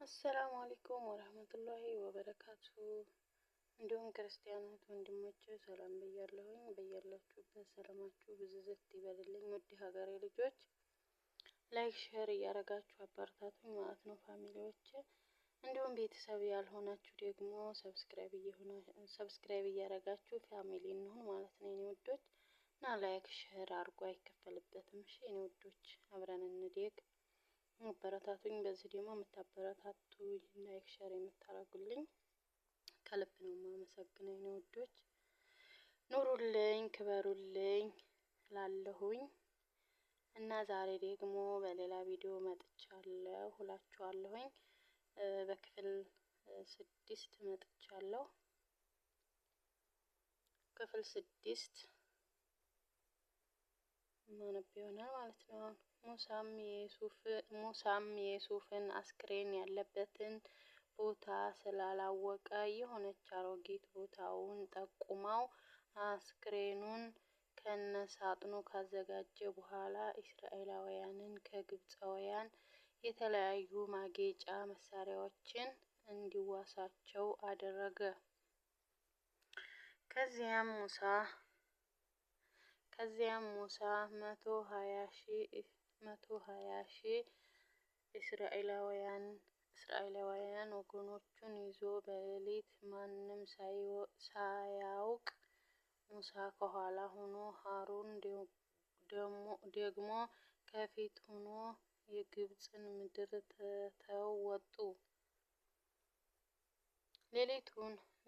አሰላሙ አለይኩም ወረህመቱላሂ ወበረካቱ። እንዲሁም ክርስቲያኖች ወንድሞቼ ሰላም ብያለሁኝ። በያላችሁበት ሰላማችሁ ብዝዝት ይበልልኝ። ውድ ሀገሬ ልጆች like፣ share እያደረጋችሁ አበረታቱኝ ማለት ነው family ዎቼ። እንዲሁም ቤተሰብ ያልሆናችሁ ደግሞ subscribe እያደረጋችሁ family እንሁን ማለት ነው የኔ ውዶች። እና like share አድርጎ አይከፈልበትም። እሺ የኔ ውዶች አብረን እንደግ፣ አበረታቱኝ። በዚህ ደግሞ የምታበረታቱ like share የምታደርጉልኝ ከልብ ነው የማመሰግነው የኔ ውዶች። ኑሩልኝ፣ ክበሩልኝ ላለሁኝ እና ዛሬ ደግሞ በሌላ ቪዲዮ መጥቻለሁ እላችኋለሁኝ። በክፍል 6 መጥቻለሁ። ክፍል 6 ማነብ ይሆናል ማለት ነው። ሙሳም የዩሱፍን አስክሬን ያለበትን ቦታ ስላላወቀ የሆነች አሮጊት ቦታውን ጠቁማው አስክሬኑን ከነሳጥኑ ካዘጋጀ በኋላ እስራኤላውያንን ከግብፃውያን የተለያዩ ማጌጫ መሳሪያዎችን እንዲዋሳቸው አደረገ። ከዚያም ሙሳ 120,000 እስራኤላውያን ወገኖቹን ይዞ በሌሊት ማንም ሳያውቅ ሙሳ ከኋላ ሆኖ ሀሩን ደግሞ ከፊት ሆኖ የግብፅን ምድር ትተው ወጡ።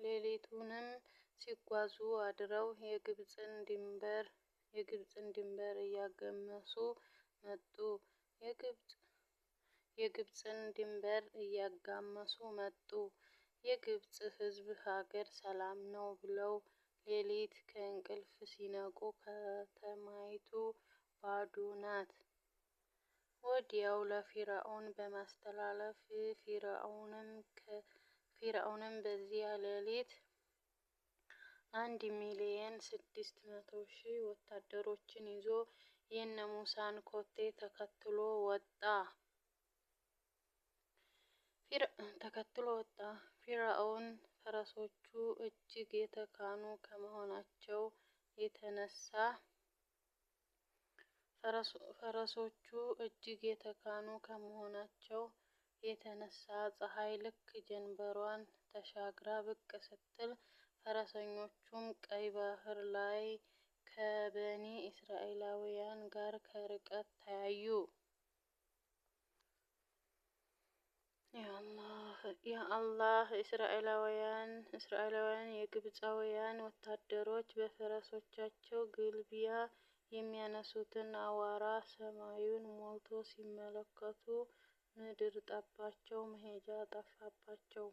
ሌሊቱንም ሲጓዙ አድረው የግብፅን ድንበር እያጋመሱ መጡ። የግብፅን ድንበር እያጋመሱ መጡ። የግብፅ ሕዝብ ሀገር ሰላም ነው ብለው ሌሊት ከእንቅልፍ ሲነቁ ከተማይቱ ባዶ ናት። ወዲያው ለፊርዓውን በማስተላለፍ ፊርዓውንም በዚያ ሌሊት 1,600,000 ወታደሮችን ይዞ የነሙሳን ኮቴ ተከትሎ ወጣ። ፊርዓውን ፈረሶቹ እጅግ የተካኑ ከመሆናቸው የተነሳ ፈረሶቹ እጅግ የተካኑ ከመሆናቸው የተነሳ ፀሐይ ልክ ጀንበሯን ተሻግራ ብቅ ስትል ፈረሰኞቹም ቀይ ባህር ላይ ከበኒ እስራኤላውያን ጋር ከርቀት ተያዩ። ያ አላህ! እስራኤላውያን የግብፃውያን ወታደሮች በፈረሶቻቸው ግልቢያ የሚያነሱትን አዋራ ሰማዩን ሞልቶ ሲመለከቱ ምድር ጠባቸው፣ መሄጃ ጠፋባቸው።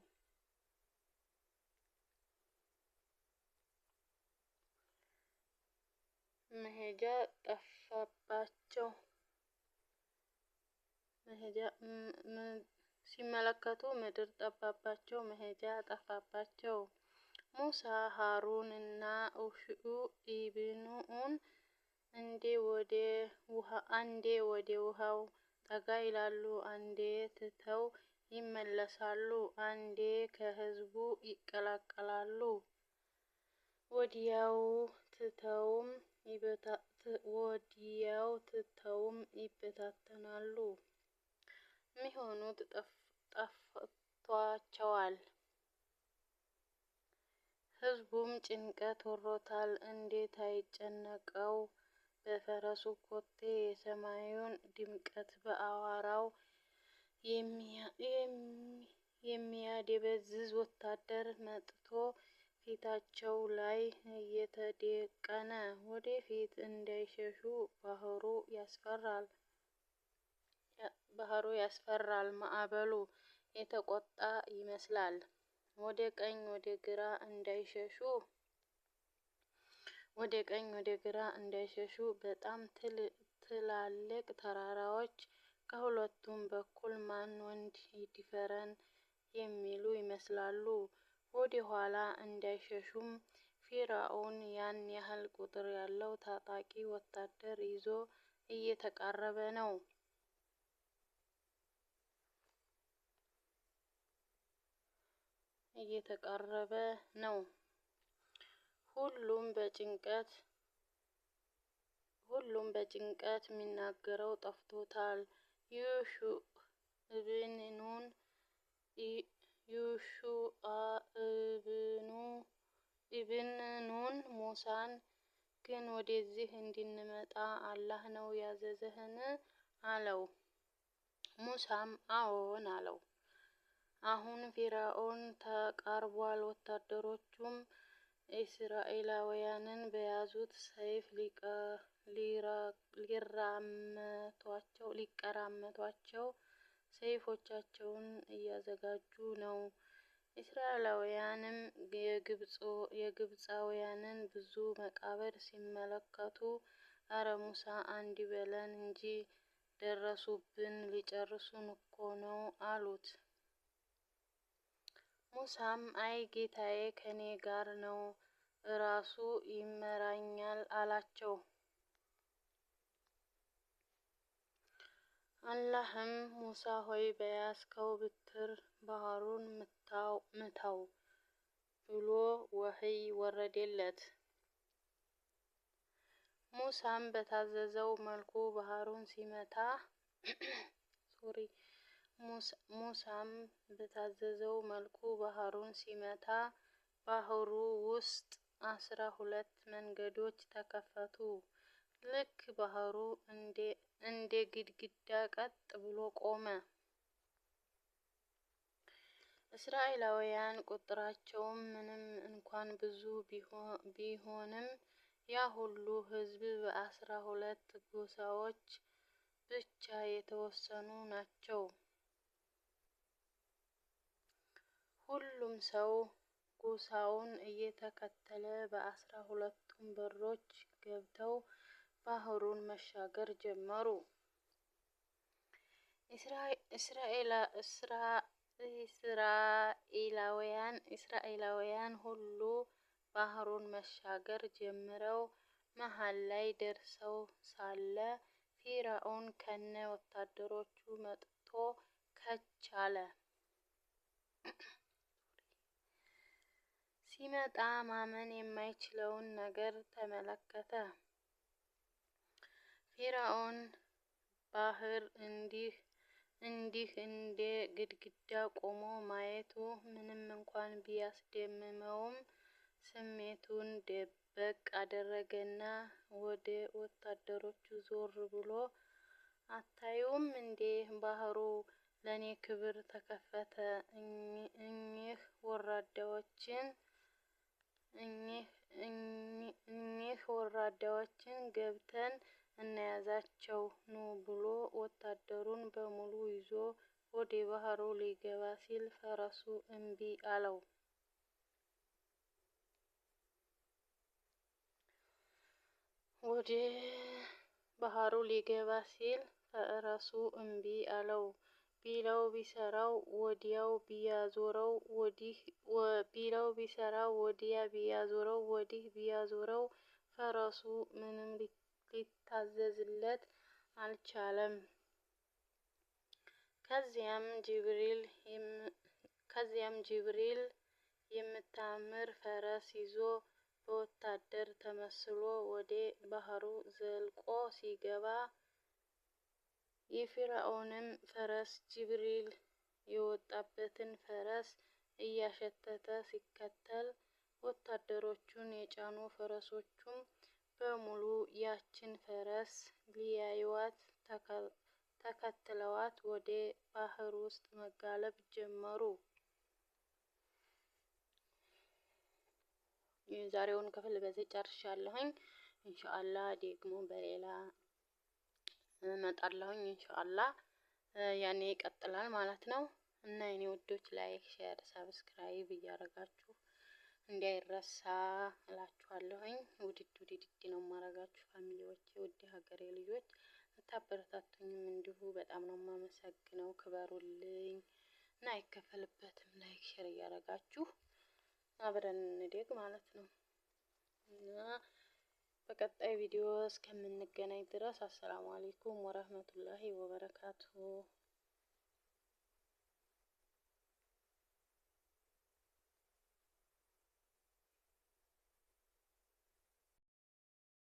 መሄጃ ጠፋባቸው። ሲመለከቱ ምድር ጠባባቸው፣ መሄጃ ጠፋባቸው። ሙሳ፣ ሃሩን እና ኡሽኡ ኢብን ኑን አንዴ ወደ ውሃው ጠጋ ይላሉ፣ አንዴ ትተው ይመለሳሉ፣ አንዴ ከህዝቡ ይቀላቀላሉ፣ ወዲያው ትተውም ይበታተናሉ። ሚሆኑት ጠፍቷቸዋል። ህዝቡም ጭንቀት ወሮታል። እንዴት አይጨነቀው? በፈረሱ ኮቴ የሰማዩን ድምቀት በአዋራው የሚያደበዝዝ ወታደር መጥቶ ፊታቸው ላይ እየተደቀነ። ወደፊት እንዳይሸሹ ባህሩ ያስፈራል። ማዕበሉ የተቆጣ ይመስላል። ወደ ቀኝ ወደ ግራ እንዳይሸሹ ወደ ቀኝ ወደ ግራ እንዳይሸሹ በጣም ትላልቅ ተራራዎች ከሁለቱም በኩል ማን ወንድ ይድፈረን የሚሉ ይመስላሉ። ወደ ኋላ እንዳይሸሹም ፊርዓውን ያን ያህል ቁጥር ያለው ታጣቂ ወታደር ይዞ እየተቃረበ ነው። እየተቃረበ ነው። ሁሉም በጭንቀት ሚናገረው ጠፍቶታል። ዩሹዕ ኢብን ኑን ሙሳን ግን ወደዚህ እንድንመጣ አላህ ነው ያዘዘህን? አለው። ሙሳም አዎን አለው። አሁን ፊርዓውን ተቃርቧል። ወታደሮቹም እስራኤላውያንን በያዙት ሰይፍ ሊቀራመቷቸው ሰይፎቻቸውን እያዘጋጁ ነው። እስራኤላውያንም የግብፃውያንን ብዙ መቃብር ሲመለከቱ እረ ሙሳ አንድ በለን እንጂ ደረሱብን ሊጨርሱን እኮ ነው አሉት። ሙሳም አይ ጌታዬ ከኔ ጋር ነው እራሱ ይመራኛል አላቸው። አላህም ሙሳ ሆይ በያዝከው በትር ባህሩን ምታው ብሎ ወህይ ወረደለት። ሙሳም በታዘዘው መልኩ ባህሩን ሲመታ sorry ሙሳም በታዘዘው መልኩ ባህሩን ሲመታ ባህሩ ውስጥ 12 መንገዶች ተከፈቱ። ልክ ባህሩ እንደ ግድግዳ ቀጥ ብሎ ቆመ። እስራኤላውያን ቁጥራቸውም ምንም እንኳን ብዙ ቢሆንም ያ ሁሉ ህዝብ በ12 ጎሳዎች ብቻ የተወሰኑ ናቸው። ሁሉም ሰው ጎሳውን እየተከተለ በ12ቱም በሮች ገብተው ባህሩን መሻገር ጀመሩ። እስራኤላውያን ሁሉ ባህሩን መሻገር ጀምረው መሃል ላይ ደርሰው ሳለ ፊርዓውን ከነ ወታደሮቹ መጥቶ ከች አለ። ሲመጣ ማመን የማይችለውን ነገር ተመለከተ። ፊርዓውን ባህር እንዲህ እንደ ግድግዳ ቆሞ ማየቱ ምንም እንኳን ቢያስደምመውም ስሜቱን ደበቅ አደረገና ወደ ወታደሮቹ ዞር ብሎ አታዩም እንዴ ባህሩ ለኔ ክብር ተከፈተ። እኚህ ወራዳዎችን ገብተን እንያዛቸው ኑ ብሎ ወታደሩን በሙሉ ይዞ ወደ ባህሩ ሊገባ ሲል ፈረሱ እምቢ አለው። ወደ ባህሩ ሊገባ ሲል ፈረሱ እምቢ አለው። ቢለው ቢሰራው ወዲያው ቢያዞረው ወዲህ ቢለው ቢሰራው ወዲያ ቢያዞረው ወዲህ ቢያዞረው ፈረሱ ምንም ሊታዘዝለት አልቻለም። ከዚያም ጅብሪል የምታምር ፈረስ ይዞ በወታደር ተመስሎ ወደ ባህሩ ዘልቆ ሲገባ የፊርዓውንም ፈረስ ጅብሪል የወጣበትን ፈረስ እያሸተተ ሲከተል ወታደሮቹን የጫኑ ፈረሶቹም በሙሉ ያችን ፈረስ ሊያዩዋት ተከትለዋት ወደ ባህር ውስጥ መጋለብ ጀመሩ። የዛሬውን ክፍል በዚህ ጨርሻለሁኝ። ኢንሻአላህ ደግሞ በሌላ እመጣለሁኝ። ኢንሻአላህ ያኔ ይቀጥላል ማለት ነው። እና የኔ ውዶች like፣ share፣ subscribe እያደረጋችሁ እንዳይረሳ እላችኋለሁኝ። ውድድ ውድድ ነው የማረጋችሁ family ዎቼ፣ ውድ ሀገሬ ልጆች የምታበረታቱኝም እንዲሁ በጣም ነው የማመሰግነው። ክበሩልኝ እና አይከፈልበትም። like share እያደረጋችሁ አብረን እንደግ ማለት ነው እና በቀጣይ ቪዲዮ እስከምንገናኝ ድረስ አሰላሙ አለይኩም ወረህመቱላሂ ወበረካቱሁ።